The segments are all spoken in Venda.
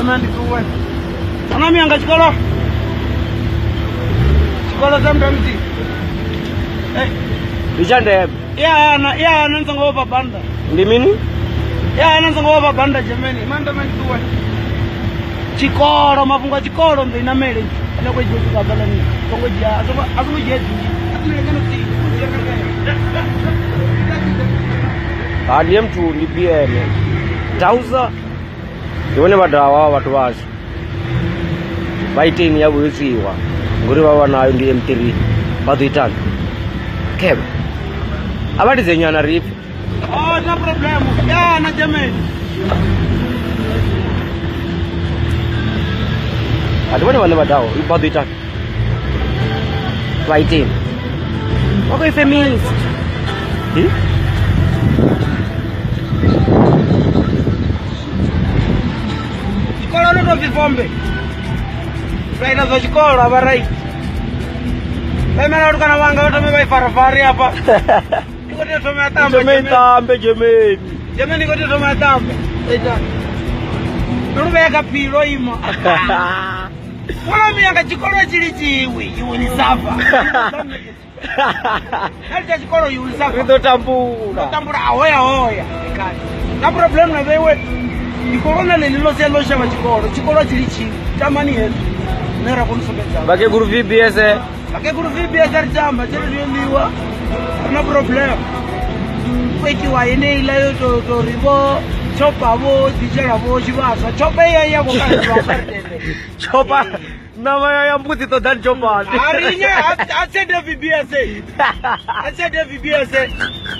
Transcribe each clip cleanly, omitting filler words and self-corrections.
Thoma ndi ṱuwe. Ana miyanga tshikolo. Tshikolo tsha mdamti. Eh, Ndi tsha ndeme. iya ana, iya ana ni songo vhofha banda. Ndi mini? Iya ana ni songo vhofha banda Germany. Manda mandi ṱuwe. Tshikolo, mafhungo a tshikolo ndo inamele. Ane khou dzhia tshikolo hafhaḽa ni. Songo dzhia, a songo dzhia dzinzhi. A songo dzhia dzinzhi. Ha ndi M2 ndi BM. Dausa ndi vhone vha dawa vhathu vhashu. Vha iteni ya vho yo tswiwa ngori vha vha nayo ndi M3 vha ḓo itani? Khevha. A vha lidze nyana ri pfe. Oh, no problem. Ya na Germany. A ndi vhone vhane vha dawa vha ḓo itani? Vha iteni? Vha khou i femisa. Tshikolo no tou pfi fombe. Ra ita zwa tshikolo a vha right. Vha imela vhatukana vhanga vha thome vha i farafare hafha. Ndi khou tea u thoma ya tamba. Thome i tambe Germany. Germany khou tea u thoma ya tamba. Ita. Ndo lu vhea kha philo ima. Wala miyanga tshikolo a tshi litshiwi iwe ni safa. A litsha tshikolo iwe ni safa. Ri ḓo tambula. Tambula a hoya hoya. Na problem na vheiwe. Tshikolo na ḽeḽi ḽo sia ḽo shavha tshikolo. Tshikolo a tshi litshiwi. Tamani hezwi. Nṋe ra kona u sumbedza. Vhakegulu VBS. Vhakegulu VBS a ri tamba tshelede yo ḽiwa. Ri na problem. Ku itiwa yeneiḽa yo to to ri vho chopa vho ḓitshela vho tshivhaswa. Chopa iya ya vho kale tshivhaswa ri tende. Chopa ṋama ya mbudzi ṱoḓani chopani. A ri nye a tshelede VBS. A tshelede VBS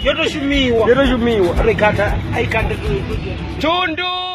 yo to shumiwa. Yo to shumiwa. Ri khatha a i kande. Thundu.